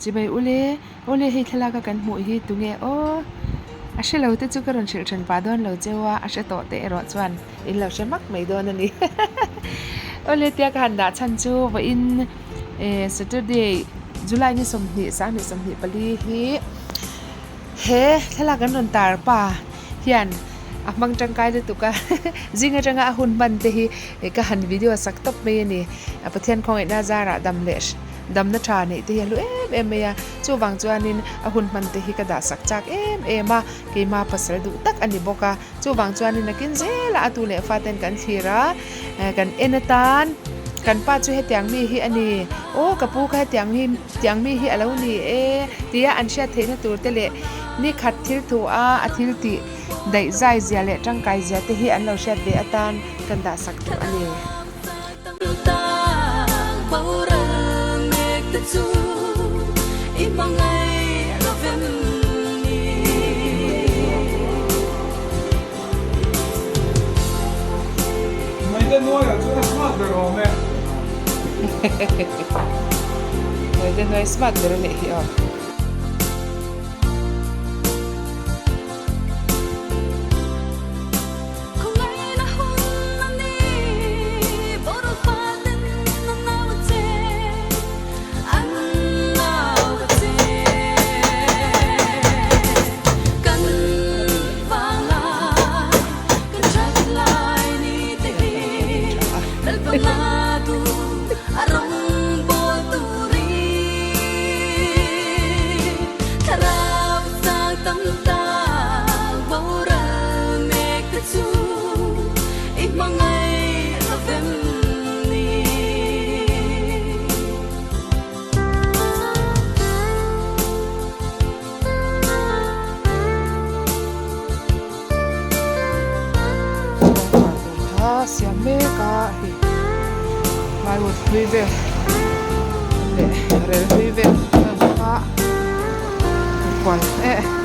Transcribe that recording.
Chibai ule, awle hei thlalak a kan hmuh hi tunge aw? A hre lo te chu ka rawn hrilh then pah dawn lo cheu a, a hre tawh te erawh chuan in lo hre hmak mai dawn a ni. Awle tia ka han dah chhan chu vawiin eh Saturday July ni 20 sanghnih 24 hi he thlalak an rawn tar pa hian a hmang tangkai lutuk a zing atanga a hun hman te hi ka han video sak tawp mai a ni. Pathian khawngaihna zarah dam leh Damna tha neih te hi a hlu em em mai a, chuvang chuanin a hun hman te hi ka dah sak chak em em a, keima pasal duh tak a ni bawk a, chuvang chuanin nakin zela a tu leh faten kan thlir a, kan en atan kan pa chu hetiang mi hi a ni, aw ka pu kha hetiang hi tiang mi hi a lo ni e tia an hriat theihna tur te leh ni khat thil thu a a thil tih daih zai zia leh tangkai zia te hi an lo hriat ve atan kan dah sak duh a ni. Hmeichhe nuai smart ber a nih hi aw. Kha siam mek a hei plywood hlui vel leh rel hlui vel a awm bawk a kual eh.